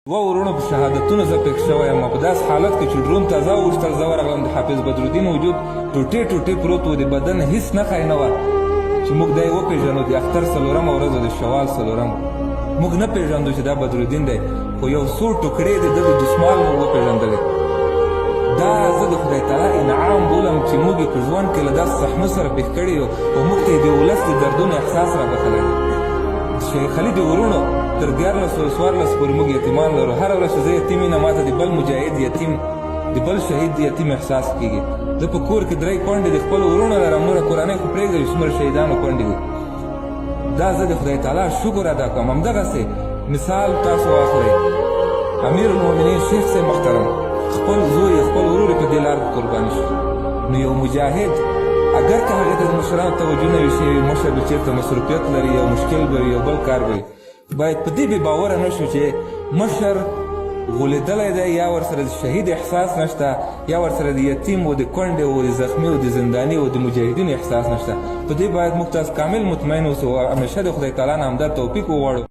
دوه وروڼو په شهادتونو زه پېښ شوی یم. په داسې حالت کې چې ډرون تازه وویشتل، زه ورغلم، د حافظ بدرالدین وجود ټوټې ټوټې پروت و، د بدن هیڅ نښه یې نه وه چې موږ دی وپېژنو. د اختر څلورمه ورځ وه، د شوال څلورم، موږ نه پېژندو چې دا بدرالدین دی، خو یو څو ټوکړې د ده د دسمال موږ وپېژندلې. دا زه د خدای تعالی انعام بولم چې موږ یې په ژوند کې له داسې صحنو سره پېښ کړي یو او موږ ته یې د ولس د دردونو احساس رابښلی دی. د شیخ علي د وروڼو تر 13 او 14 پورې موږ یتیمان لرو. هره ورځ چې زه یتیم وینم، ماته د بل مجاهد یتیم، د بل شهید یتیم احساس کېږي. زه په کور کې درې کونډې د خپلو وروڼو لرم، نوره کورنۍ خو پرېږده چې څومره شهیدانو کونډې دي. دا زه د خدای تعالی شکر ادا کوم. همدغسې مثال تاسو واخلئ، امیر المؤمنین شیخ صاحب محترم خپل زوی، خپل ورور په دې لار کې قرباني شو. نو یو مجاهد اګر که هغې ته د مشرانو توجه نه وي شوي، مشر به چېرته مصروفیت لري، یو مشکل به وي، یو بل کار به وي، باید په دې بې باوره نه شو چې مشر غولېدلی دی، یا ورسره د شهید احساس نشته، یا ورسره د یتیم او د کونډې او د زخمي او د زنداني او د مجاهدینو احساس نشته. په دې باید موږ تاسو کامل مطمئن اوسو او همیشه د خدای تعالی نه همدا توفیق وغواړو.